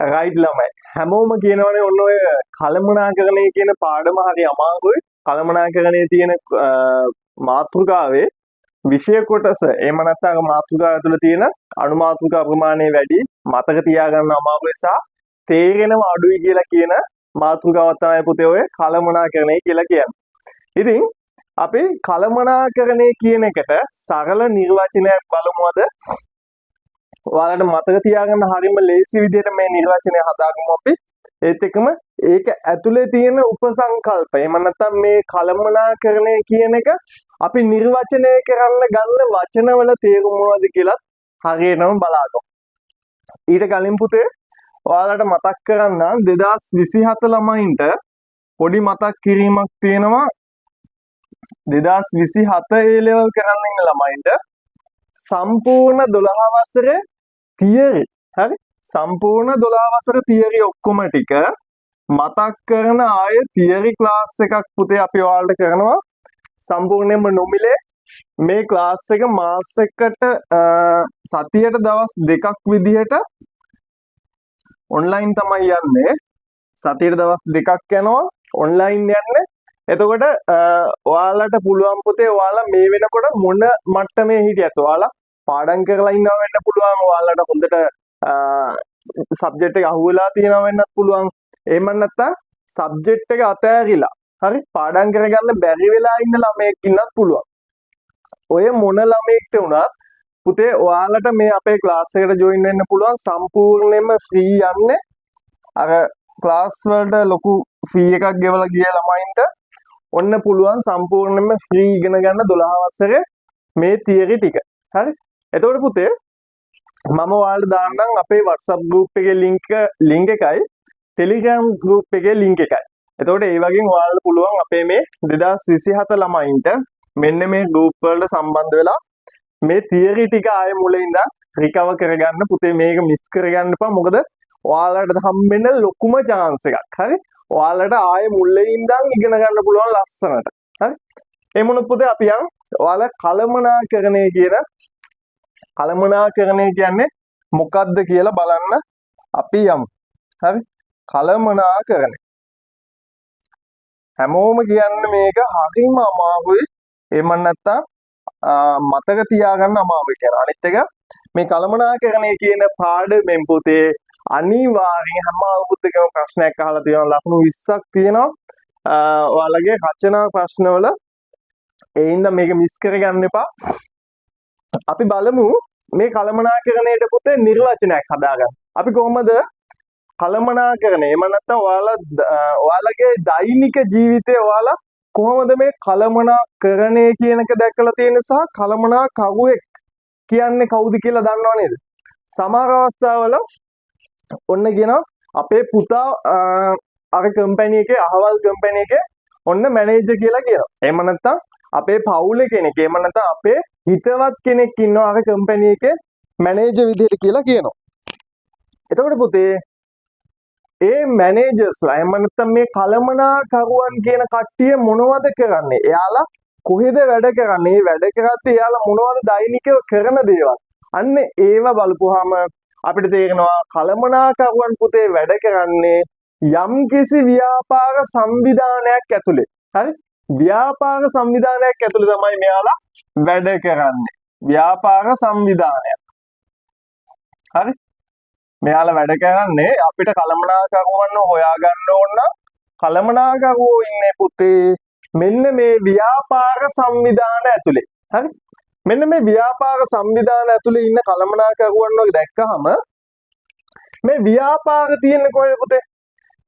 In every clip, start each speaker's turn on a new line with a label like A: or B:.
A: Right ළමයි, හැමෝම කියනවනේ ඔන්න ඔය කළමනාකරණය කියන පාඩම හරි අමාරුයි. කළමනාකරණයේ තියෙන මාතෘකාවේ විෂය කොටස, එහෙම නැත්නම් අර මාතෘකාව ඇතුළේ තියෙන අනුමාතෘකා ප්‍රමාණය වැඩි, මතක තියාගන්න අමාරුයි සහ තේරෙනව අඩුයි කියලා කියන මාතෘකාවක් තමයි පුතේ ඔය කළමනාකරණය කියලා කියන්නේ. ඉතින් අපි කළමනාකරණය කියන එකට සරල නිර්වචනයක් බලමු අද. ඔයාලට මතක තියාගන්න හරිම ලේසි විදිහට මේ නිර්වචනය හදාගමු අපි. ඒත් එක්කම ඒක ඇතුලේ තියෙන උපසංකල්ප, එහෙම නැත්නම් මේ කළමනාකරණය කියන එක අපි නිර්වචනය කරන්න ගන්න වචනවල තේරුම මොනවද කියලාත් හරියටම බලාගමු. ඊට කලින් පුතේ ඔයාලට මතක් කරන්න, 2027 ළමයින්ට පොඩි මතක් කිරීමක් තියෙනවා. 2027 ඒ ලෙවල් කරන්න ඉන්න ළමයින්ට සම්පූර්ණ 12 වසරේ තියරි, හරි, සම්පූර්ණ 12 වසර තියරි ඔක්කොම ටික මතක් කරන ආය තියරි ක්ලාස් එකක් පුතේ අපි ඔයාලට කරනවා සම්පූර්ණයෙන්ම නොමිලේ. මේ ක්ලාස් එක මාසෙකට සතියට දවස් 2ක් විදිහට ඔන්ලයින් තමයි යන්නේ. සතියට දවස් 2ක් යනවා ඔන්ලයින් යන්නේ. එතකොට ඔයාලට පුළුවන් පුතේ, ඔයාලා මේ වෙනකොට මොන මට්ටමේ හිටියත්, ඔයාලා පාඩම් කරලා ඉන්නවා වෙන්න පුළුවන්, ඔයාලට හොඳට සබ්ජෙක්ට් එක අහුවෙලා තියෙනවා වෙන්නත් පුළුවන්, එහෙම නැත්නම් සබ්ජෙක්ට් එක අතෑරිලා, හරි, පාඩම් කරගන්න බැරි වෙලා ඉන්න ළමයෙක් ඉන්නත් පුළුවන්. ඔය මොන ළමයෙක්ට වුණත් පුතේ ඔයාලට මේ අපේ ක්ලාස් එකට ජොයින් වෙන්න පුළුවන්. සම්පූර්ණයෙන්ම ෆ්‍රී යන්නේ. අර ක්ලාස් වලට ලොකු ෆී එකක් ගෙවලා ගිය ළමයින්ට ඔන්න පුළුවන් සම්පූර්ණයෙන්ම ෆ්‍රී ඉගෙන ගන්න 12 වසරේ මේ තියරි ටික. හරි. එතකොට පුතේ මම ඔයාලට දාන්නම් අපේ WhatsApp group එකේ ලින්ක් එකයි Telegram group එකේ ලින්ක් එකයි. එතකොට ඒ වගේම ඔයාලට පුළුවන් අපේ මේ 2027 ළමයින්ට මෙන්න මේ ගෲප් වලට සම්බන්ධ වෙලා මේ තියරි ටික ආයෙ මුලින් ඉඳන් රිකවර් කරගන්න. පුතේ, මේක මිස් කරගන්න එපා. මොකද ඔයාලට හම්බෙන ලොකුම චාන්ස් එකක්. හරි? ඔයාලට ආයෙ මුලින් ඉඳන් ඉගෙන ගන්න පුළුවන් ලස්සනට. හරි? ඒ මොනොත් පුතේ අපි යන් ඔයාලා කළමනාකරණය කියන, කළමනාකරණය කියන්නේ මොකද්ද කියලා බලන්න අපි යමු. හරි? කළමනාකරණය. හැමෝම කියන්නේ මේක හරිම අමාරුයි. එහෙම නැත්නම් මතක තියාගන්න අමාරුයි කියලා. අනිත් එක මේ කළමනාකරණය කියන පාඩමෙන් පුතේ අනිවාර්යෙන් හැම අවුරුද්දකම ප්‍රශ්නයක් අහලා තියෙනවා. ලකුණු 20ක් තියෙනවා ඔයාලගේ රචනා ප්‍රශ්නවල. ඒ හින්දා මේක මිස් කරගන්න එපා. අපි බලමු මේ කළමනාකරණයට පුතේ නිර්වචනයක් හදාගන්න. අපි කොහොමද කළමනාකරණය, එහෙම නැත්නම් ඔයාලා ඔයාලගේ දෛනික ජීවිතේ ඔයාලා කොහොමද මේ කළමනාකරණය කියන එක දැකලා තියෙන සහ කළමනාකරුවෙක් කියන්නේ කවුද කියලා දන්නව නේද? සමහර අවස්ථාවල ඔන්න කියනවා අපේ පුතා අර කම්පැනි එකේ, අහවල් කම්පැනි එකේ ඔන්න මැනේජර් කියලා කියනවා. එහෙම නැත්නම් අපේ පවුලේ කෙනෙක්, එහෙම නැත්නම් අපේ හිතවත් කෙනෙක් ඉන්නවා අර කම්පැනි එකේ මැනේජර් විදිහට කියලා කියනවා. එතකොට පුතේ ඒ මැනේජර්ස්ලා, එහෙම නැත්නම් මේ කළමනාකරුවන් කියන කට්ටිය මොනවද කරන්නේ? එයාලා කොහෙද වැඩ කරන්නේ? මේ වැඩ කරද්දී එයාලා මොනවද දෛනිකව කරන දේවල්? අන්න ඒව බලපුවාම අපිට තේරෙනවා කළමනාකරුවන් පුතේ වැඩ කරන්නේ යම්කිසි ව්‍යාපාර සංවිධානයක් ඇතුලේ. හරි? ව්‍යාපාර සංවිධානයක් ඇතුලේ තමයි මෙයාලා වැඩ කරන්නේ. ව්‍යාපාර සංවිධානයක්. හරි? මෙයාලා වැඩ කරන්නේ, අපිට කළමනාකරුවන්ව හොයාගන්න ඕන නම් කළමනාකරුවෝ ඉන්නේ පුතේ මෙන්න මේ ව්‍යාපාර සංවිධාන ඇතුලේ. හරි? මෙන්න මේ ව්‍යාපාර සංවිධාන ඇතුලේ ඉන්න කළමනාකරුවන්ව දැක්කහම මේ ව්‍යාපාර තියෙන්නේ කොහෙද පුතේ?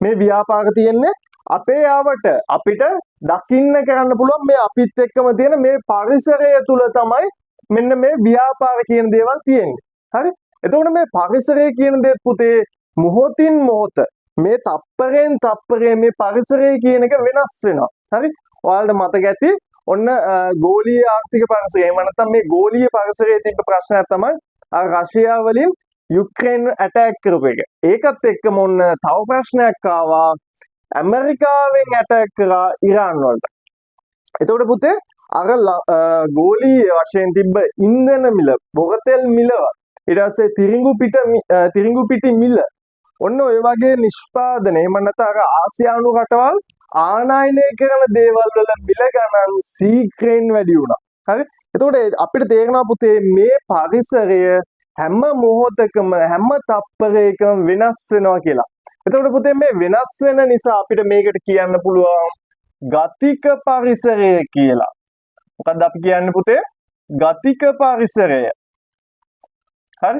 A: මේ ව්‍යාපාර තියෙන්නේ අපේ ආවට අපිට දකින්න කරන්න පුළුවන් මේ අපිත් එක්කම තියෙන මේ පරිසරය තුල තමයි මෙන්න මේ ව්‍යාපාර කියන දේවල් තියෙන්නේ. හරි? එතකොට මේ පරිසරය කියන දේත් පුතේ මොහොතින් මොහොත, මේ තප්පරයෙන් තප්පරය මේ පරිසරය කියන එක වෙනස් වෙනවා. හරි? ඔයාලට මතක ඇති ඔන්න ගෝලීය ආර්ථික පරිසරය, එහෙම නැත්නම් මේ ගෝලීය පරිසරයේ තිබ්බ ප්‍රශ්නයක් තමයි අර රෂියා වලින් යුක්‍රේන් ඇටැක් කරපු එක. ඒකත් එක්කම ඔන්න තව ප්‍රශ්නයක් ආවා, ඇමරිකාවෙන් ඇටැක් කරා ඉරාන් වලට. එතකොට පුතේ අර ගෝලීය වශයෙන් තිබ්බ ඉන්ධන මිල, බොරතෙල් මිලව, ඊට පස්සේ තිරිඟු පිටි මිල ඔන්න ඔය වගේ නිෂ්පාදන, එහෙම නැත්නම් අර ආසියානු රටවල් ආනයනය කරන දේවල් වල මිල ගණන් ශීඝ්‍රයෙන් වැඩි වුණා. හරි? එතකොට අපිට තේරෙනවා පුතේ, මේ පරිසරය හැම මොහොතකම, හැම තප්පරයකම වෙනස් වෙනවා කියලා. එතකොට පුතේ, මේ වෙනස් වෙන නිසා අපිට මේකට කියන්න පුළුවන් ගතික පරිසරය කියලා. මොකද්ද අපි කියන්නේ පුතේ? ගතික පරිසරය. හරි?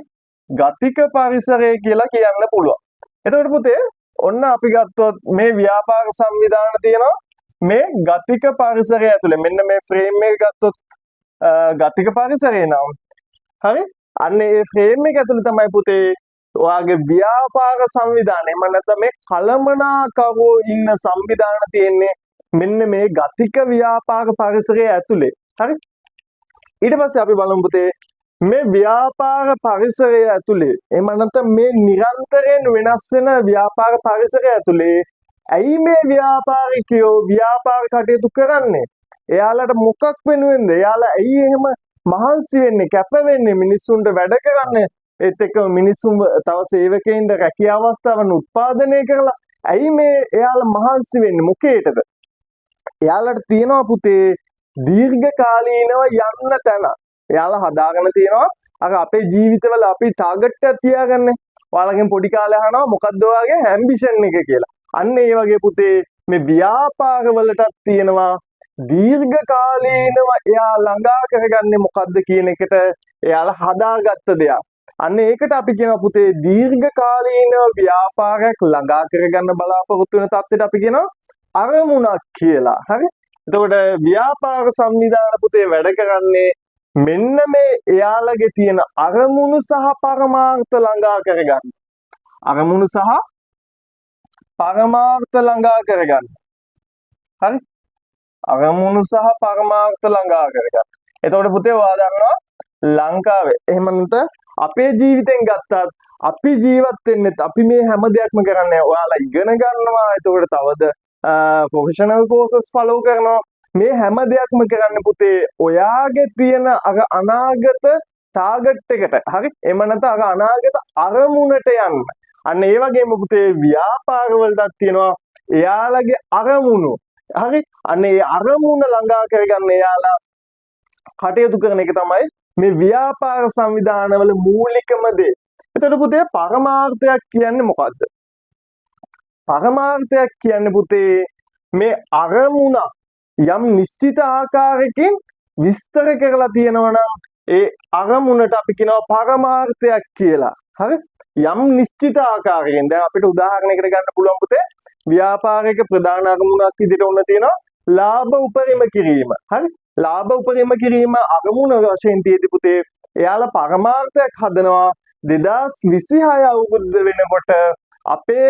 A: ගතික පරිසරය කියලා කියන්න පුළුවන්. එතකොට පුතේ, ඔන්න අපි ගත්තොත් මේ ව්‍යාපාර සංවිධාන තියෙනවා මේ ගතික පරිසරය ඇතුලේ. මෙන්න මේ ෆ්‍රේම් එක ගත්තොත් ගතික පරිසරය නම්, හරි, අන්න ඒ ෆ්‍රේම් එක ඇතුලේ තමයි පුතේ ඔයාගේ ව්‍යාපාර සංවිධානය, එහෙම නැත්නම් මේ කළමනාකරුවෝ ඉන්න සංවිධාන තියෙන්නේ මෙන්න මේ ගතික ව්‍යාපාර පරිසරය ඇතුලේ. හරි, ඊට පස්සේ අපි බලමු පුතේ, මේ ව්‍යාපාර පරිසරය ඇතුලේ, එහෙම නැත්නම් මේ නිරන්තරයෙන් වෙනස් වෙන ව්‍යාපාර පරිසරය ඇතුලේ ඇයි මේ ව්‍යාපාරිකයෝ ව්‍යාපාර කටයුතු කරන්නේ? එයාලට මොකක් වෙනුවෙන්ද? එයාලා ඇයි එහෙම මහන්සි වෙන්නේ, කැප වෙන්නේ, මිනිස්සුන්ට වැඩ කරන්නේ, ඒත් එක්කම මිනිස්සුන් තව සේවකයින්ට රැකියා අවස්ථාවන් උත්පාදනය කරලා ඇයි මේ එයාලා මහන්සි වෙන්නේ, මොකේටද? එයාලට තියෙනවා පුතේ දීර්ඝ කාලීනව යන්න තැන. එයාලා හදාගෙන තියෙනවා. අර අපේ ජීවිතවල අපි ටාගට් එකක් තියාගන්නේ. ඔයාලගෙන් පොඩි කාලේ අහනවා මොකද්ද ඔයාගේ ඇම්බිෂන් එක කියලා. අන්න ඒ වගේ පුතේ, මේ ව්‍යාපාරවලටත් තියෙනවා දීර්ඝ කාලීනව එයා ළඟා කරගන්නේ මොකද්ද කියන එකට එයාලා හදාගත්ත දෙයක්. අන්න ඒකට අපි කියනවා පුතේ, දීර්ඝ කාලීනව ව්‍යාපාරයක් ළඟා කරගන්න බලාපොරොත්තු වෙන තත්ත්වයට අපි කියනවා අරමුණක් කියලා. හරි? එතකොට ව්‍යාපාර සංවිධාන පුතේ වැඩ කරන්නේ මෙන්න මේ එයාලගේ තියෙන අරමුණු සහ පරමාර්ථ ළඟා කරගන්න. අරමුණු සහ පරමාර්ථ ළඟා කරගන්න. හරි? අරමුණු සහ පරමාර්ථ ළඟා කරගන්න. එතකොට පුතේ, ඔයා දන්නවා ලංකාවේ, එහෙම නැත්නම් අපේ ජීවිතෙන් ගත්තත්, අපි ජීවත් වෙන්නෙත්, අපි මේ හැම දෙයක්ම කරන්නේ, ඔයාලා ඉගෙන ගන්නවා, එතකොට තවද ප්‍රොෆෙෂනල් කෝසස් ෆලෝ කරනවා. මේ හැම දෙයක්ම කරන්න පුතේ ඔයාගේ තියෙන අර අනාගත ටාගට් එකට, හරි, එහෙම නැත්නම් අර අනාගත අරමුණට යන්න. අන්න ඒ වගේම පුතේ, ව්‍යාපාර වලටත් තියෙනවා එයාලගේ අරමුණු. හරි, අන්න ඒ අරමුණ ළඟා කරගන්න එයාලා කටයුතු කරන එක තමයි මේ ව්‍යාපාර සංවිධානවල මූලිකම දේ. එතකොට පුතේ, පරමාර්ථයක් කියන්නේ මොකද්ද? පරමාර්ථයක් කියන්නේ පුතේ, මේ අරමුණ යම් නිශ්චිත ආකාරයකින් විස්තර කරලා තියෙනවා නම් ඒ අරමුණට අපි කියනවා පරමාර්ථයක් කියලා. හරි? යම් නිශ්චිත ආකාරයකින් දැන් අපිට උදාහරණයකට ගන්න පුළුවන් පුතේ, ව්‍යාපාරයක ප්‍රධාන අරමුණක් විදිහට ඔන්න තියෙනවා ලාභ උපරිම කිරීම. හරි? ලාභ උපරිම කිරීම අරමුණ වශයෙන් තියෙදි පුතේ, එයාලා පරමාර්ථයක් හදනවා 2026 අවුරුද්ද වෙනකොට අපේ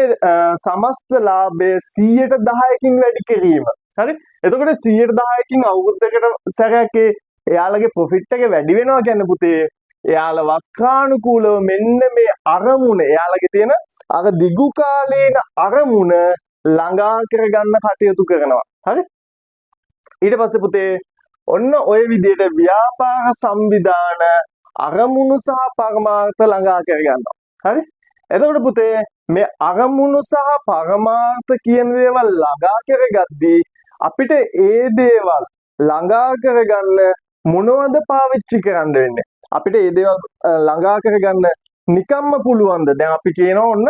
A: සමස්ත ලාභය 10%කින් වැඩි කිරීම. හරි? එතකොට 10%කින් අවුරුද්දකට සැරයක් ඒ එයාලගේ ප්‍රොෆිට් එක වැඩි වෙනවා කියන්නේ පුතේ, එයාලා වක්‍රානුකූලව මෙන්න මේ අරමුණ, එයාලගේ තියෙන අර දිගු කාලීන අරමුණ ළඟා කරගන්න කටයුතු කරනවා. හරි? ඊට පස්සේ පුතේ, ඔන්න ඔය විදිහට ව්‍යාපාර සංවිධාන අරමුණු සහ පරමාර්ථ ළඟා කරගන්නවා. හරි? එතකොට පුතේ, මේ අරමුණු සහ පරමාර්ථ කියන දේවල් ළඟා කරගද්දී අපිට ඒ දේවල් ළඟා කරගන්න මොනවද පාවිච්චි කරන්න වෙන්නේ? අපිට ඒ දේවල් ළඟා කරගන්න නිකම්ම පුළුවන්ද? දැන් අපි කියනවා ඔන්න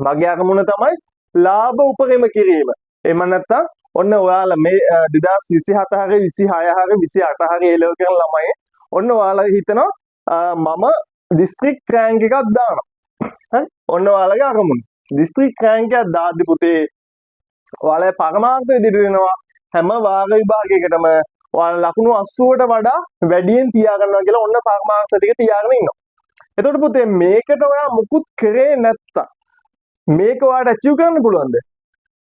A: මගේ අරමුණ තමයි ලාභ උපරිම කිරීම. එහෙම නැත්නම් ඔන්න ඔයාලා මේ 2027 හරි 26 හරි 28 හරි ඒ ලෙවල් කරන ළමයි, ඔන්න ඔයාලා හිතනවා මම දිස්ත්‍රික් රෑන්ක් එකක් දානවා. හරි? ඔන්න ඔයාලගේ අරමුණ. දිස්ත්‍රික් රෑන්ක් එකක් දාද්දි පුතේ, ඔයාලා පරමාර්ථ විදිහට දෙනවා හැම වාර විභාගයකටම ඔයාලා ලකුණු 80ට වඩා වැඩියෙන් තියාගන්නවා කියලා ඔන්න පරමාර්ථ ටික තියාගෙන ඉන්නවා. එතකොට පුතේ, මේකට ඔයා මුකුත් කරේ නැත්තම් මේක ඔයාට ඇචීව් කරන්න පුළුවන්ද?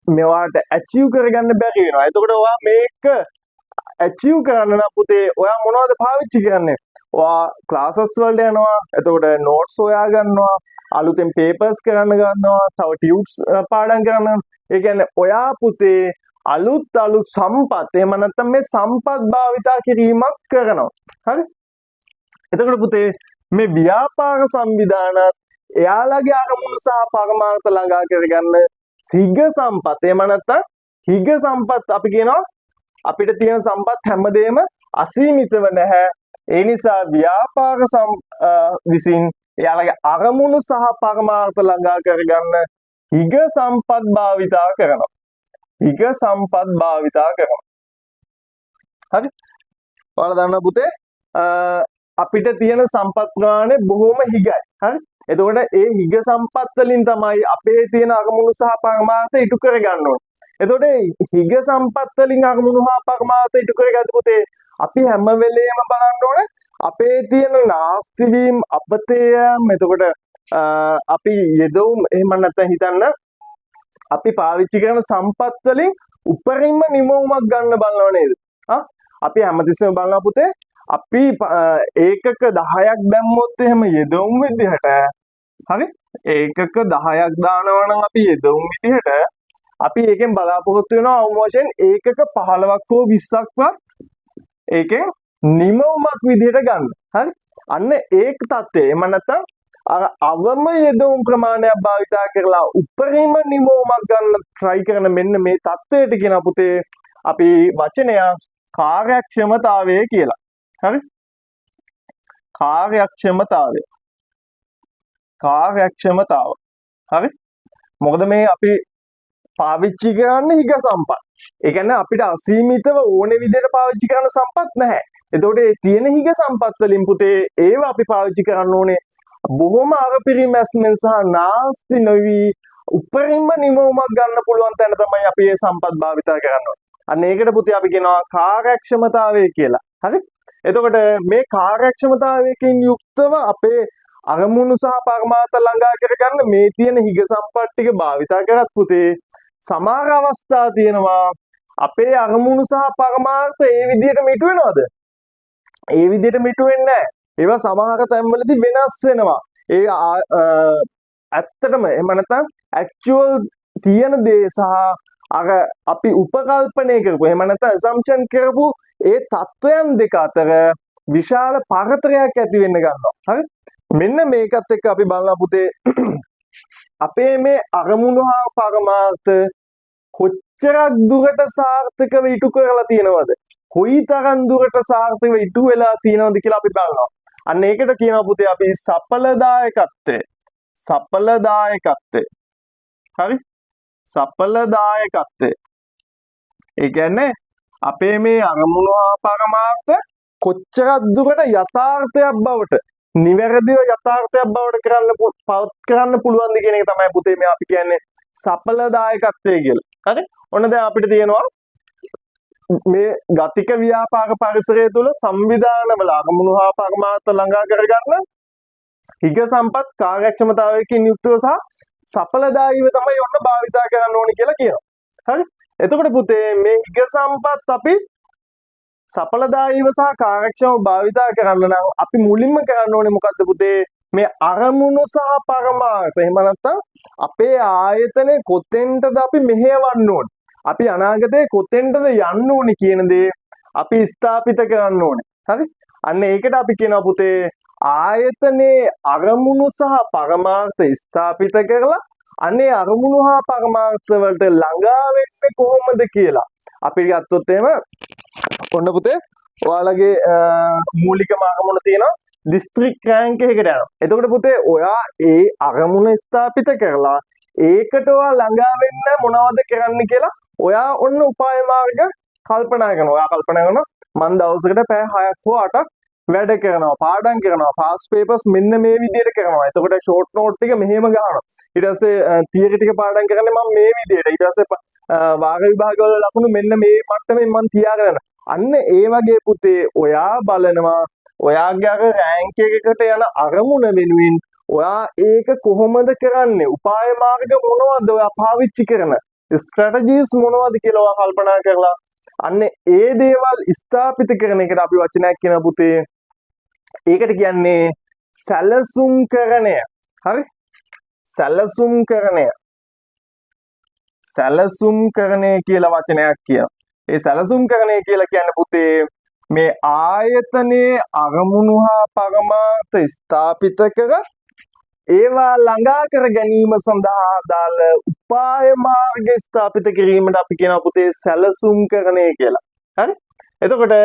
A: මේවාට ඇචීව් කරගන්න බැරි වෙනවා. එතකොට ඔයා මේක ඇචීව් කරන්න නම් පුතේ, ඔයා මොනවද පාවිච්චි කරන්නේ? ඔයා ක්ලාසස් වලට යනවා, එතකොට නෝට්ස් හොයා ගන්නවා, අලුතෙන් පේපර්ස් කරන්න ගන්නවා, තව ටියුට්ස් පාඩම් කරන්න. ඒ කියන්නේ ඔයා පුතේ අලුත් අලුත් සම්පත්, එහෙම නැත්නම් මේ සම්පත් භාවිතා කිරීමක් කරනවා. හරි? එතකොට පුතේ, මේ ව්‍යාපාර සංවිධානත් එයාලගේ අරමුණු සහ පරමාර්ථ ළඟා කරගන්න හිග සම්පත්, එහෙම නැත්නම් හිග සම්පත් අපි කියනවා, අපිට තියෙන සම්පත් හැමදේම අසීමිතව නැහැ. ඒ නිසා ව්‍යාපාර විසින් එයාලගේ අරමුණු සහ පරමාර්ථ ළඟා කරගන්න හිග සම්පත් භාවිතා කරනවා. හිග සම්පත් භාවිතා කරනවා. හරි. ඔයාලා දන්නවා පුතේ, අපිට තියෙන සම්පත් ප්‍රමාණය බොහොම හිගයි. හරි. එතකොට ඒ හිග සම්පත් වලින් තමයි අපේ තියෙන අරමුණු සහ පරමාර්ථ ඉටු කරගන්න ඕනේ. එතකොට හිග සම්පත් වලින් අරමුණු හා පරමාර්ථ ඉටු කරගත්ත පුතේ, අපි හැම වෙලේම බලන්න ඕනේ අපේ තියෙන නාස්ති වීම, අපතේ යාම, එතකොට අපි යෙදවුම්, එහෙම නැත්නම් හිතන්න අපි පාවිච්චි කරන සම්පත් වලින් උපරිම නිමවුමක් ගන්න බලනව නේද? ආ අපි හැමතිස්සෙම බලනවා පුතේ, අපි ඒකක 10ක් දැම්මොත් එහෙම යෙදවුම් විදිහට, හරි, ඒකක 10ක් දානවා නම් අපි යෙදවුම් විදිහට, අපි ඒකෙන් බලාපොරොත්තු වෙනවා අවම වශයෙන් ඒකක 15ක් හෝ 20ක්වත් ඒකෙන් නිමවුමක් විදිහට ගන්න. හරි? අන්න ඒක තත්ත්වය. එහෙම නැත්නම් අර අවම යෙදවුම් ප්‍රමාණයක් භාවිතා කරලා උපරිම නිමවුමක් ගන්න try කරන මෙන්න මේ තත්ත්වයට කියන පුතේ අපි වචනය කාර්යක්ෂමතාවය කියලා. හරි? කාර්යක්ෂමතාවය. කාර්යක්ෂමතාව. හරි? මොකද මේ අපි පාවිච්චි කරන්නේ හිග සම්පත්. ඒ කියන්නේ අපිට අසීමිතව ඕනේ විදිහට පාවිච්චි කරන්න සම්පත් නැහැ. එතකොට ඒ තියෙන හිග සම්පත් වලින් පුතේ, ඒවා අපි පාවිච්චි කරන්න ඕනේ බොහොම අර පිරිමැස්මෙන් සහ නාස්ති නොවි උපරිම නිමවුමක් ගන්න පුළුවන් තැන තමයි අපි මේ සම්පත් භාවිතා කරන්න ඕනේ. අන්න ඒකට පුතේ අපි කියනවා කාර්යක්ෂමතාවය කියලා. හරි? එතකොට මේ කාර්යක්ෂමතාවයකින් යුක්තව අපේ අරමුණු සහ පරමාර්ථ ළඟා කරගන්න මේ තියෙන හිග සම්පත් ටික භාවිතා කරත් පුතේ, සමහර අවස්ථා තියෙනවා අපේ අරමුණු සහ පරමාර්ථ ඒ විදිහටම ඉටු වෙනවද? ඒ විදිහටම ඉටු වෙන්නේ නැහැ. ඒවා සමහර තැන්වලදී වෙනස් වෙනවා. ඒ ඇත්තටම එහෙම නැත්නම් ඇක්චුවල් තියෙන දේ සහ අර අපි උපකල්පනය කරපු, එහෙම නැත්නම් ඇසම්ප්ෂන් කරපු ඒ තත්වයන් දෙක අතර විශාල පරතරයක් ඇති වෙන්න ගන්නවා. හරි? මෙන්න මේකත් එක්ක අපි බලනවා පුතේ, අපේ මේ අරමුණු හා පරමාර්ථ කොච්චරක් දුරට සාර්ථකව ඉටු කරලා තියෙනවද? කොයිතරම් දුරට සාර්ථකව ඉටු වෙලා තියෙනවද කියලා අපි බලනවා. අන්න ඒකට කියනවා පුතේ අපි සඵලදායකත්වය. සඵලදායකත්වය. හරි? සඵලදායකත්වය. ඒ කියන්නේ අපේ මේ අරමුණු හා පරමාර්ථ කොච්චරක් දුරට යථාර්ථයක් බවට, නිවැරදිව යථාර්ථයක් බවට කරන්න පවත් කරන්න පුළුවන්ද කියන එක තමයි පුතේ මේ අපි කියන්නේ සඵලදායකත්වය කියලා. හරි? ඔන්න දැන් අපිට තියෙනවා මේ ගතික ව්‍යාපාර පරිසරය තුළ සංවිධානවල අරමුණු හා පරමාර්ථ ළඟා කරගන්න හිග සම්පත් කාර්යක්ෂමතාවයකින් යුක්තව සහ සඵලදායීව තමයි ඔන්න භාවිතා කරන්න ඕනේ කියලා කියනවා. හරි? එතකොට පුතේ, මේ හිග සම්පත් අපි සඵලදායීව සහ කාර්යක්ෂමව භාවිතා කරන්න නම් අපි මුලින්ම කරන්න ඕනේ මොකද්ද පුතේ? මේ අරමුණු සහ පරමාර්ථ, එහෙම නැත්නම් අපේ ආයතනය කොතෙන්ටද අපි මෙහෙයවන්න ඕනේ, අපි අනාගතේ කොතෙන්ටද යන්න ඕනේ කියන දේ අපි ස්ථාපිත කරන්න ඕනේ. හරි? අන්න ඒකට අපි කියනවා පුතේ, ආයතනයේ අරමුණු සහ පරමාර්ථ ස්ථාපිත කරලා අන්නේ අරමුණු හා පරමාර්ථ වලට ළඟා වෙන්නේ කොහොමද කියලා. අපි ගත්තොත් එහෙම ඔන්න පුතේ, ඔයාලගේ මූලිකම අරමුණ තියෙනවා දිස්ත්‍රික් රෑන්ක් එකකට යනවා. එතකොට පුතේ, ඔයා ඒ අරමුණ ස්ථාපිත කරලා ඒකට ඔයා ළඟා වෙන්න මොනවද කරන්න කියලා ඔයා ඔන්න උපාය මාර්ග කල්පනා කරනවා. ඔයා කල්පනා කරනවා මං දවසකට පැය 6ක් හෝ 8ක් වැඩ කරනවා, පාඩම් කරනවා, පාස් පේපර්ස් මෙන්න මේ විදිහට කරනවා. එතකොට ෂෝට් නෝට් ටික මෙහෙම ගහනවා. ඊට පස්සේ තියරි ටික පාඩම් කරන්නේ මම මේ විදිහට. ඊට පස්සේ වාර විභාග වල ලකුණු මෙන්න මේ මට්ටමින් මං තියාගෙන යනවා. අන්න ඒ වගේ පුතේ, ඔයා බලනවා ඔයාගේ අර රෑන්ක් එකකට යන අරමුණ වෙනුවෙන් ඔයා ඒක කොහොමද කරන්නේ? උපාය මාර්ග මොනවද? ඔයා පාවිච්චි කරන ස්ට්‍රැටජිස් මොනවද කියලා ඔයා කල්පනා කරලා අන්න ඒ දේවල් ස්ථාපිත කරන එකට අපි වචනයක් කියන පුතේ. ඒකට කියන්නේ සැලසුම්කරණය. හරි? සැලසුම්කරණය. සැලසුම්කරණය කියලා වචනයක් කියනවා. ඒ සැලසුම්කරණය කියලා කියන්නේ පුතේ, මේ ආයතනයේ අරමුණු හා පරමාර්ථ ස්ථාපිත කර ඒවා ළඟා කර ගැනීම සඳහා අදාළ උපාය මාර්ග ස්ථාපිත කිරීමට අපි කියනවා පුතේ සැලසුම්කරණය කියලා. හරි? එතකොට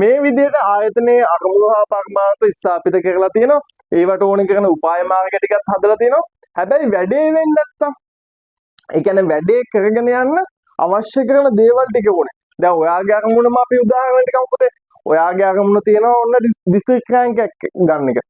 A: මේ විදිහට ආයතනයේ අරමුණු හා පරමාර්ථ ස්ථාපිත කරලා තියෙනවා. ඒවට ඕන කරන උපාය මාර්ග ටිකත් හදලා තියෙනවා. හැබැයි වැඩේ වෙන්නේ නැත්තම්, ඒ කියන්නේ වැඩේ කරගෙන යන්න අවශ්‍ය කරන දේවල් ටික ඕනේ. දැන් ඔයාගේ අරමුණම අපි උදාහරණ ටිකක් පුතේ. ඔයාගේ අරමුණ තියෙනවා ඔන්න දිස්ත්‍රික් රෑන්ක් එකක් ගන්න එක.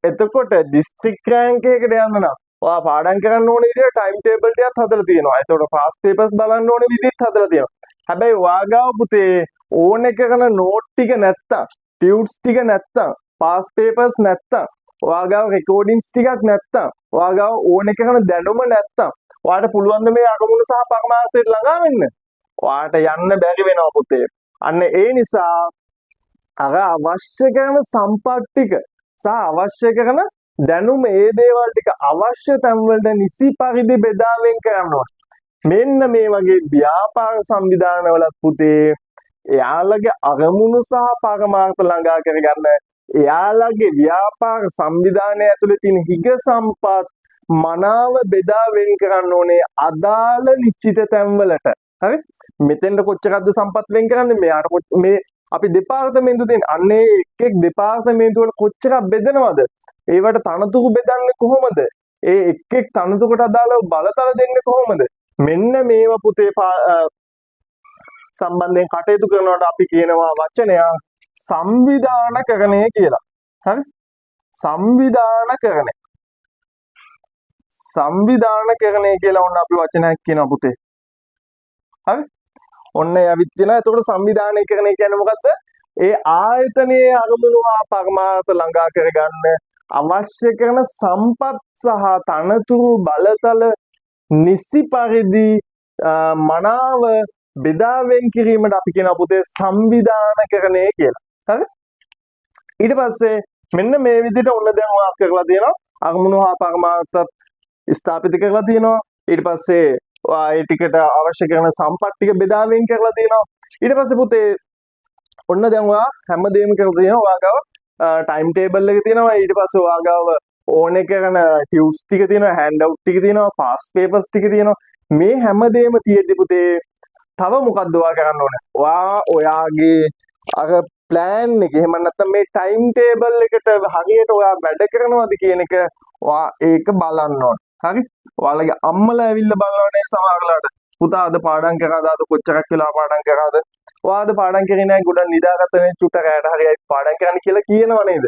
A: එතකොට දිස්ත්‍රික් රෑන්ක් එකකට යන්න නම් ඔයා පාඩම් කරන්න ඕන විදිහට ටයිම් ටේබල් ටිකක් හදලා තියෙනවා. එතකොට පාස් පේපර්ස් බලන්න ඕන විදිහත් හදලා තියෙනවා. හැබැයි ඔයා ගාව පුතේ ඕන කරන නෝට් ටික නැත්තම්, ටියුට්ස් ටික නැත්තම්, පාස් පේපර්ස් නැත්තම්, ඔයා ගාව රෙකෝඩින්ග්ස් ටිකක් නැත්තම්, ඔයා ගාව ඕන කරන දැනුම නැත්තම්, ඔයාට පුළුවන් ද මේ අරමුණ සහ පරමාර්ථයට ළඟා වෙන්න? ඔයාට යන්න බැරි වෙනවා පුතේ. අන්න ඒ නිසා අර අවශ්‍ය කරන සම්පත් ටික සහ අවශ්‍ය කරන දැනුම, ඒ දේවල් ටික අවශ්‍ය තැන්වලට නිසි පරිදි බෙදා වෙන් කරන්න ඕන. මෙන්න මේ වගේ ව්‍යාපාර සංවිධානවලත් පුතේ, එයාලගේ අරමුණු සහ පරමාර්ථ ළඟා කරගන්න එයාලගේ ව්‍යාපාර සංවිධානය ඇතුලේ තියෙන හිග සම්පත් මනාව බෙදා වෙන් කරන්න ඕනේ අදාළ නිශ්චිත තැන්වලට. හරි? මෙතෙන්ට කොච්චරක්ද සම්පත් වෙන් කරන්නේ? මෙයාට මේ අපි දෙපාර්තමේන්තු තියෙන. අන්න ඒ එක් එක් දෙපාර්තමේන්තු වල කොච්චරක් බෙදනවද? ඒවට තනතුරු බෙදන්නේ කොහොමද? ඒ එක් එක් තනතුරකට අදාළව බලතල දෙන්නේ කොහොමද? මෙන්න මේවා පුතේ සම්බන්ධයෙන් කටයුතු කරනවට අපි කියනවා වචනයක් සංවිධානකරණය කියලා. හරි? සංවිධානකරණය. සංවිධානකරණය කියලා ඔන්න අපි වචනයක් කියනවා පුතේ. හරි? ඔන්න ඒ ඇවිත් තියෙනවා. එතකොට සංවිධානකරණය කියන්නේ මොකද්ද? ඒ ආයතනයේ අරමුණු හා පරමාර්ථ ළඟා කරගන්න අවශ්‍ය කරන සම්පත් සහ තනතුරු බලතල නිසි පරිදි මනාව බෙදා වෙන් කිරීමට අපි කියනවා පුතේ සංවිධානකරණය කියලා. හරි? ඊට පස්සේ මෙන්න මේ විදිහට ඔන්න දැන් ඔයා කරලා තියෙනවා, අරමුණු හා පරමාර්ථත් ස්ථාපිත කරලා තියෙනවා. ඊට පස්සේ ඔයා ඒ ටිකට අවශ්‍ය කරන සම්පත් ටික බෙදා වෙන් කරලා තියෙනවා. ඊට පස්සේ පුතේ ඔන්න දැන් ඔයා හැමදේම කරලා තියෙනවා. ඔයා ගාව ටයිම් ටේබල් එක තියෙනවා. ඊට පස්සේ ඔයා ගාව ඕනේ කරන ටියුට්ස් ටික තියෙනවා, හෑන්ඩ් අවුට් ටික තියෙනවා, පාස් පේපර්ස් ටික තියෙනවා. මේ හැමදේම තියෙද්දි පුතේ තව මොකද්ද ඔයා කරන්න ඕනේ? ඔයා ඔයාගේ අර ප්ලෑන් එක, එහෙම නැත්නම් මේ ටයිම් ටේබල් එකට හරියට ඔයා වැඩ කරනවද කියන එක ඔයා ඒක බලන්න ඕනේ. හරි? ඔයාලගේ අම්මලා ඇවිල්ලා බලනවනේ සමහර වෙලාවට. පුතා අද පාඩම් කරාද? අද කොච්චරක් වෙලා පාඩම් කරාද? ඔයා අද පාඩම් කරේ නෑ, ගොඩක් නිදාගත්තනේ, චුට්ට රැයට හරියයි පාඩම් කරන්න කියලා කියනව නේද?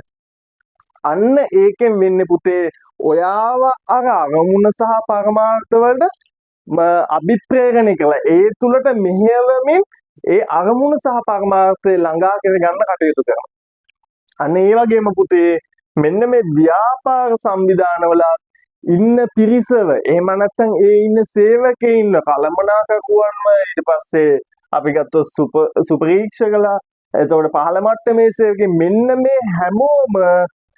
A: අන්න ඒකෙන් වෙන්නේ පුතේ ඔයාව අර අරමුණ සහ පරමාර්ථ වලට අභිප්‍රේරණය කරලා ඒ තුලට මෙහෙයවමින් ඒ අරමුණ සහ පරමාර්ථය ළඟා කරගන්න කටයුතු කරනවා. අන්න ඒ වගේම පුතේ මෙන්න මේ ව්‍යාපාර සංවිධානවල ඉන්න පිරිසව, එහෙම නැත්නම් ඒ ඉන්න සේවකයින්ව, කළමනාකරුවන්ව, ඊට පස්සේ අපි ගත්තොත් සුපරීක්ෂකලා, එතකොට පහළ මට්ටමේ සේවකයින්, මෙන්න මේ හැමෝම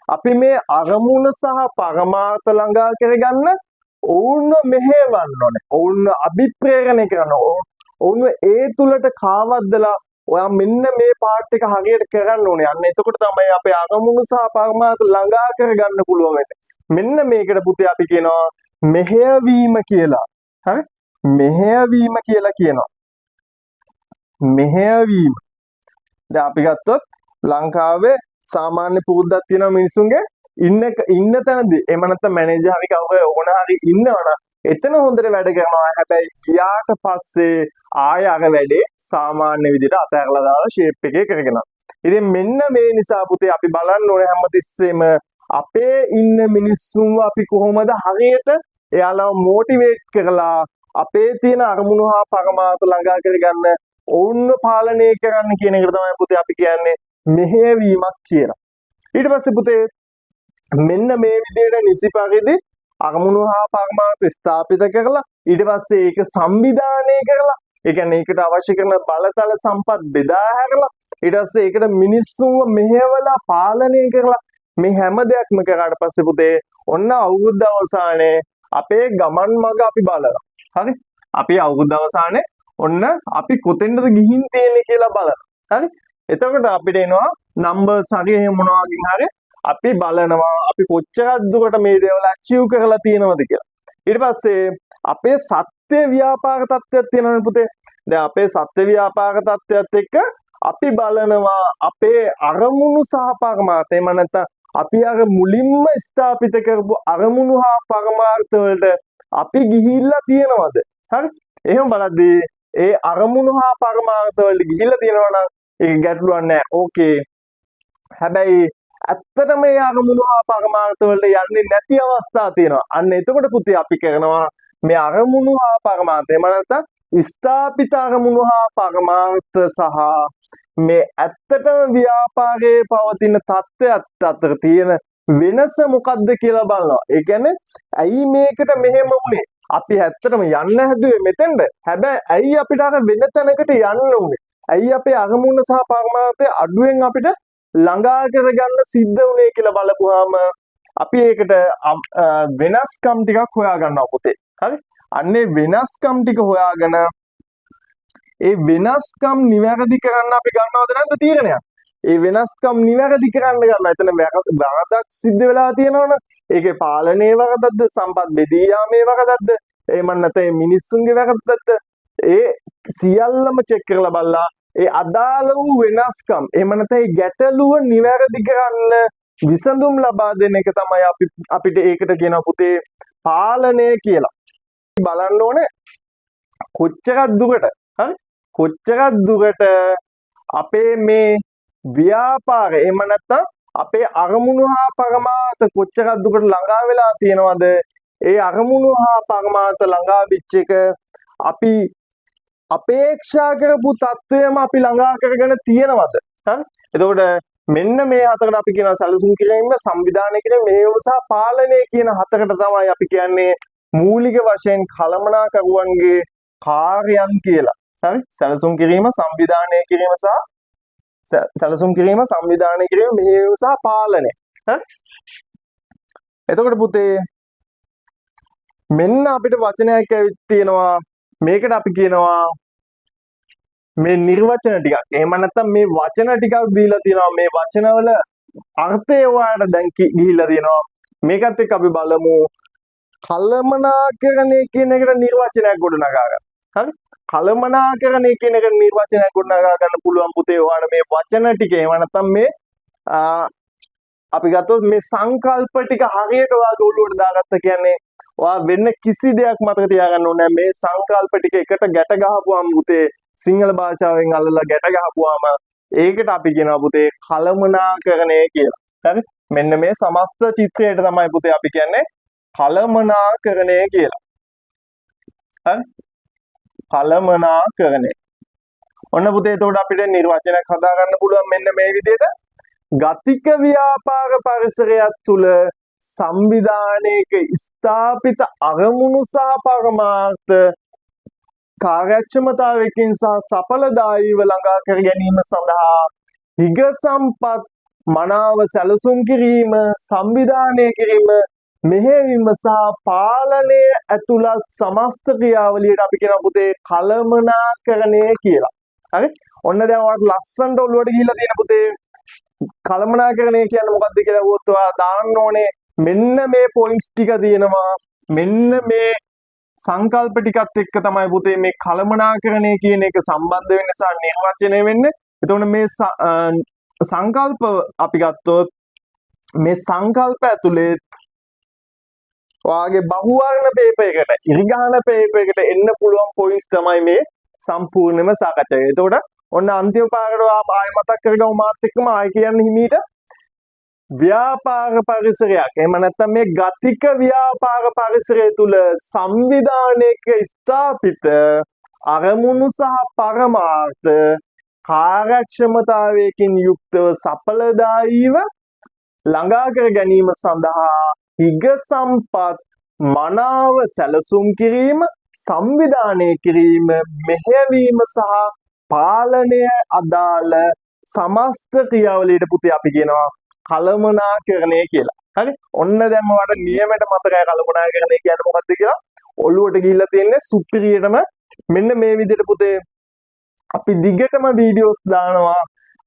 A: අපි මේ අරමුණ සහ පරමාර්ථ ළඟා කරගන්න ඔවුන්ව මෙහෙයවන්න ඕනේ. ඔවුන්ව අභිප්‍රේරණය කරන්න. ඔවුන්ව ඒ තුලට කාවද්දලා ඔයා මෙන්න මේ පාර්ට් එක හරියට කරන්න ඕනේ. අන්න එතකොට තමයි අපේ අරමුණු සහ පරමාර්ථ ළඟා කරගන්න පුළුවන් වෙන්නේ. මෙන්න මේකට පුතේ අපි කියනවා මෙහෙයවීම කියලා. හරි? මෙහෙයවීම කියලා කියනවා. මෙහෙයවීම. දැන් අපි ගත්තොත් ලංකාවේ සාමාන්‍ය පුරුද්දක් තියෙනවා මිනිසුන්ගේ ඉන්න ඉන්න තැනදී, එහෙම නැත්නම් මැනේජර් හරි කවුරු හරි ඕන හරි ඉන්නවනම් එතන හොඳට වැඩ කරනවා. හැබැයි ගියාට පස්සේ ආය අර වැඩේ සාමාන්‍ය විදිහට අතහැරලා දාලා ෂේප් එකේ කරගෙන. ඉතින් මෙන්න මේ නිසා පුතේ අපි බලන්න ඕනේ හැමතිස්සෙම අපේ ඉන්න මිනිස්සුන්ව අපි කොහොමද හරියට එයාලව මොටිවේට් කරලා අපේ තියෙන අරමුණු හා පරමාර්ථ ළඟා කරගන්න ඔවුන්ව පාලනය කරන්න කියන එකට තමයි පුතේ අපි කියන්නේ මෙහෙයවීමක් කියලා. ඊට පස්සේ පුතේ මෙන්න මේ විදිහට නිසි පරිදි අරමුණු හා පරමාර්ථ ස්ථාපිත කරලා, ඊට පස්සේ ඒක සංවිධානය කරලා, ඒ කියන්නේ ඒකට අවශ්‍ය කරන බලතල සම්පත් බෙදා හැරලා, ඊට පස්සේ ඒකට මිනිස්සුන්ව මෙහෙवला පාලනය කරලා, මේ හැම දෙයක්ම කරාට පස්සේ පුතේ ඔන්න අවුරුද්ද අවසානයේ අපේ ගමන් මඟ අපි බලනවා. හරි? අපි අවුරුද්ද අවසානයේ ඔන්න අපි කොතෙන්ද ගිහින් තියෙන්නේ කියලා බලනවා. හරි? එතකොට අපිට එනවා නම්බර්ස් හරි එහෙම මොනවා වගේ හරි. අපි බලනවා අපි කොච්චරක් දුරට මේ දේවල් අචීව් කරලා තියෙනවද කියලා. ඊට පස්සේ අපේ සත්‍ය ව්‍යාපාර තත්ත්වයක් තියෙනවනේ පුතේ. දැන් අපේ සත්‍ය ව්‍යාපාර තත්ත්වයත් එක්ක අපි බලනවා අපේ අරමුණු සහ පරමාර්ථ. එහෙම නැත්නම් අපි අර මුලින්ම ස්ථාපිත කරපු අරමුණු හා පරමාර්ථ වලට අපි ගිහිල්ලා තියෙනවද? හරි? එහෙම බලද්දී ඒ අරමුණු හා පරමාර්ථ වලට ගිහිල්ලා තියෙනවා නම් ඒක ගැටලුවක් නෑ. ඕකේ. හැබැයි ඇත්තටම මේ අරමුණු හා පරමාර්ථ වලට යන්නේ නැති අවස්ථා තියෙනවා. අන්න එතකොට පුතේ අපි කරනවා මේ අරමුණු හා පරමාර්ථ, එහෙම නැත්නම් ස්ථාපිත අරමුණු හා පරමාර්ථ සහ මේ ඇත්තටම ව්‍යාපාරයේ පවතින තත්ත්වයක් අතර තියෙන වෙනස මොකක්ද කියලා බලනවා. ඒ කියන්නේ ඇයි මේකට මෙහෙම වුනේ? අපි ඇත්තටම යන්න හැදුවේ මෙතෙන්ට. හැබැයි ඇයි අපිට අර වෙන තැනකට යන්න උනේ? ඇයි අපේ අරමුණ සහ පරමාර්ථය අඩුවෙන් අපිට ළඟා කරගන්න සිද්ධ වුනේ කියලා බලපුවාම අපි ඒකට වෙනස්කම් ටිකක් හොයා ගන්නවා පුතේ. හරි? අන්නේ වෙනස්කම් ටික හොයාගෙන ඒ වෙනස්කම් නිවැරදි කරන්න අපි ගන්නවද නැද්ද තීරණයක්? ඒ වෙනස්කම් නිවැරදි කරන්න ගන්නවා. එතන වරදක් සිද්ධ වෙලා තියෙනවනේ. ඒකේ පාලනයේ වරදක්ද, සම්පත් බෙදී යාමේ වරදක්ද, එහෙම නැත්නම් ඒ මිනිස්සුන්ගේ වැරද්දක්ද? ඒ සියල්ලම චෙක් කරලා බලලා ඒ අදාළ වූ වෙනස්කම්, එහෙම නැත්නම් ඒ ගැටලුව නිවැරදි කරන්න විසඳුම් ලබා දෙන එක තමයි අපි අපිට ඒකට කියනවා පුතේ පාලනය කියලා. බලන්න ඕනේ කොච්චරක් දුරට, හරි, කොච්චරක් දුරට අපේ මේ ව්‍යාපාර, එහෙම නැත්නම් අපේ අරමුණු හා පරමාර්ථ කොච්චරක් දුරට ළඟා වෙලා තියෙනවද? ඒ අරමුණු හා පරමාර්ථ ළඟා වෙච්ච එක අපි අපේක්ෂා කරපු තත්ත්වයම අපි ළඟා කරගෙන තියෙනවද? හරි, එතකොට මෙන්න මේ හතරට අපි කියනවා සැලසුම් කිරීම, සංවිධානය කිරීම, මෙහෙයුම සහ පාලනය කියන හතරට තමයි අපි කියන්නේ මූලික වශයෙන් කළමනාකරුවන්ගේ කාර්යයන් කියලා. හරි, සැලසුම් කිරීම, සංවිධානය කිරීම සහ සැලසුම් කිරීම, සංවිධානය කිරීම, මෙහෙයුම සහ පාලනය. හරි, එතකොට පුතේ මෙන්න අපිට වචනයක් ඇවිත් තියෙනවා. මේකට අපි කියනවා මේ නිර්වචන ටිකක්. එහෙම නැත්නම් මේ වචන ටිකක් දීලා තියෙනවා. මේ වචනවල අර්ථය ඔයාලට දැන් ගිහිල්ලා තියෙනවා. මේකත් එක්ක අපි බලමු කළමනාකරණය කියන එකට නිර්වචනයක් ගොඩනගා ගන්න. හරි? කළමනාකරණය කියන එකට නිර්වචනයක් ගොඩනගා ගන්න පුළුවන් පුතේ ඔයාලට මේ වචන ටික, එහෙම නැත්නම් මේ අපි ගත්තොත් මේ සංකල්ප ටික හරියට ඔයාගේ ඔළුවට දාගත්ත කියන්නේ ඔයා වෙන කිසි දෙයක් මතක තියාගන්න ඕනේ නැහැ. මේ සංකල්ප ටික එකට ගැට ගහපුවාම පුතේ, සිංහල භාෂාවෙන් අල්ලලා ගැට ගහපුවාම ඒකට අපි කියනවා පුතේ කළමනාකරණය කියලා. හරි? මෙන්න මේ සමස්ත චිත්‍රයට තමයි පුතේ අපි කියන්නේ කළමනාකරණය කියලා. හරි? කළමනාකරණය. ඔන්න පුතේ, එතකොට අපිට නිර්වචනයක් හදා ගන්න පුළුවන් මෙන්න මේ විදිහට: ගතික ව්‍යාපාර පරිසරයක් තුළ සංවිධානයක ස්ථාපිත අරමුණු සහ පරමාර්ථ කාර්යක්ෂමතාවයකින් සහ සඵලදායීව ළඟා කර ගැනීම සඳහා හිග සම්පත් මනාව සැලසුම් කිරීම, සංවිධානය කිරීම, මෙහෙයවීම සහ පාලනය ඇතුළත් සමස්ත ක්‍රියාවලියට අපි කියනවා පුතේ කළමනාකරණය කියලා. හරි? ඔන්න දැන් ඔයාලට ලස්සනට ඔළුවට ගිහිල්ලා තියෙන පුතේ, කළමනාකරණය කියන්නේ මොකක්ද කියලා ඇහුවොත් ඔයා දාන්න ඕනේ මෙන්න මේ පොයින්ට්ස් ටික තියෙනවා. මෙන්න මේ සංකල්ප ටිකත් එක්ක තමයි පුතේ මේ කළමනාකරණය කියන එක සම්බන්ධ වෙන්නේ සහ නිර්වචනය වෙන්නේ. එතකොට මේ සංකල්ප අපි ගත්තොත් මේ සංකල්ප ඇතුලේ ඔයාගේ බහුවර්ණ පේපර් එකට, ඉරිගහන පේපර් එකට එන්න පුළුවන් පොයින්ට්ස් තමයි මේ සම්පූර්ණයෙන්ම සාකච්ඡා කරන්නේ. එතකොට ඔන්න අන්තිම පාරට ඔයා ආයෙ මතක් කරගමු මාත් එක්කම. ආයෙ කියන්න හිමීට. ව්‍යාපාර පරිසරයක්, එහෙම නැත්නම් මේ ගතික ව්‍යාපාර පරිසරය තුල සංවිධානයක ස්ථාපිත අරමුණු සහ පරමාර්ථ කාර්යක්ෂමතාවයකින් යුක්තව සඵලදායීව ළඟා කර ගැනීම සඳහා හිග සම්පත් මනාව සැලසුම් කිරීම, සංවිධානය කිරීම, මෙහෙයවීම සහ පාලනය අදාළ සමස්ත ක්‍රියාවලියට පුතේ අපි කියනවා කළමනාකරණය කියලා. හරි? ඔන්න දැන් ඔයාලට නියමයට මතකයි කළමනාකරණය කියන්නේ මොකක්ද කියලා. ඔළුවට ගිහිල්ලා තියෙන්නේ සුපිරියටම. මෙන්න මේ විදිහට පුතේ අපි දිගටම වීඩියෝස් දානවා.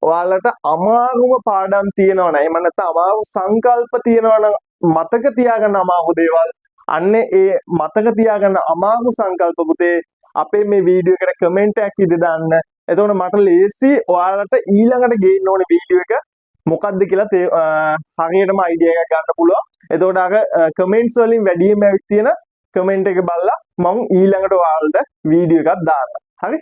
A: ඔයාලට අමාරුම පාඩම් තියෙනවා නම්, එහෙම නැත්නම් අමාරු සංකල්ප තියෙනවා නම්, මතක තියාගන්න අමාරු දේවල්, අන්න ඒ මතක තියාගන්න අමාරු සංකල්ප පුතේ අපේ මේ වීඩියෝ එකට කමෙන්ට් එකක් විදිහට දාන්න. එතකොට මට ලේසි ඔයාලට ඊළඟට ගේන්න ඕනේ වීඩියෝ එක මොකද්ද කියලා හරියටම අයිඩියා එකක් ගන්න පුළුවන්. එතකොට අර කමෙන්ට්ස් වලින් වැඩියෙන්ම ඇවිත් තියෙන කමෙන්ට් එක බලලා මං ඊළඟට ඔයාලට වීඩියෝ එකක් දාන්න. හරි?